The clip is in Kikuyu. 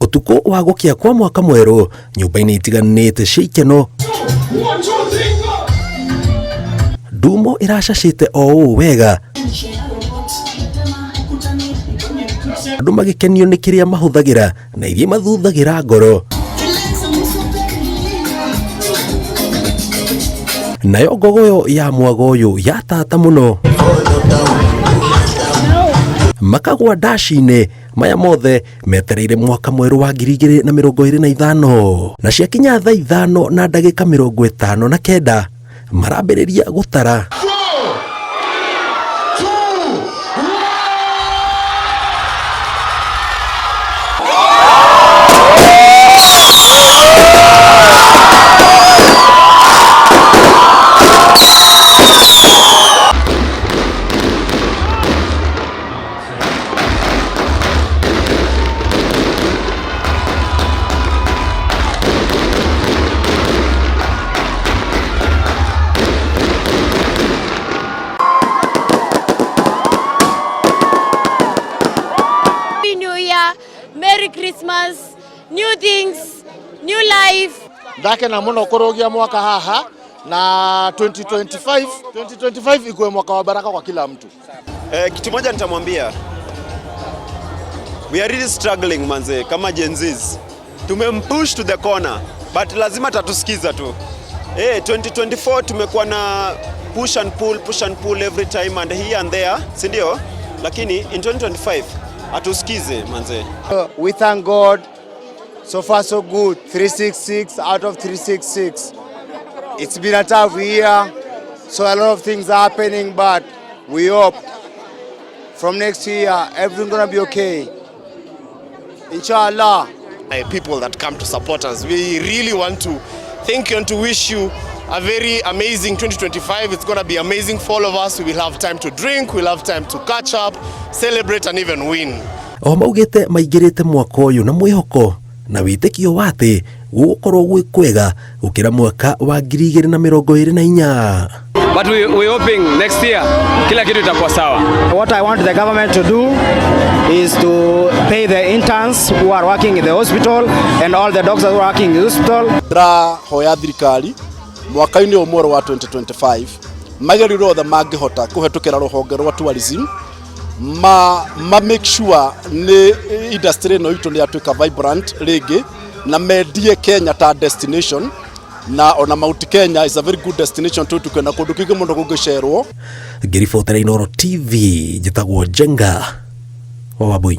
Ũtukũ wa gũkĩa kwa mwaka mwerũ nyũmba-inĩ itiganĩte cia ikeno ndumo ĩracacĩte o ũũ wega andũ magĩkenio nĩ kĩrĩa mahũthagĩra na iria mathuthagĩra ngoro nayo ngogoyo ya mwago ũyũ yatata mũno makagwa ndaci-inĩ maya mothe metereire mwaka mwerũ wa 2025 na ciakinya thaa 5 na ndagĩka 59 marambĩrĩria gũtara. Happy New Year, Merry Christmas, new things, new life. Ndakena muno kurugia mwaka haha na 2025 ikuwe mwaka wa baraka kwa kila mtu. Kitu moja nitamwambia, we are really struggling manze, kama Gen Zs tumempush to the corner but lazima tatusikiza tu. 2024 tumekuwa na push and pull, push and pull every time and here and there, si ndio? Lakini in 2025 atusikize manze. We thank God, so far so good, 366 out of 366. It's been a tough year, so a lot of things are happening, but we hope from next year everything's going to be okay. Inshallah. People that come to support us, we really want to thank you and to wish you a very amazing 2025. It's going to be amazing for all of us. We will have time to drink, we'll have time to catch up, celebrate and even win. O maugĩte maingĩrĩte mwaka ũyũ na mwĩhoko na wĩtĩkio wa atĩ gũgũkorwo gwĩ kwega gũkĩra mwaka wa 2024. But we hoping next year kila kitu itakuwa sawa. What I want the government to do is to pay the interns who are working in the hospital and all the doctors who are working in the hospital. Ndĩrahoya thirikari mwaka-inĩ ũyũ mwerũ wa 2025 magerio othe mangĩhota kũhetũkĩra rũhonge rwa tourism ma make sure nĩ industry ĩno itũ nĩ yatuĩka vibrant rĩngĩ na mendie Kenya ta destination, na ona Mount Kenya is a very good destination tu tukena kũndũ kũingĩ mũno kũngĩcerwo. Ngĩribotera Inooro TV, njĩtagwo Njenga wa Wambui.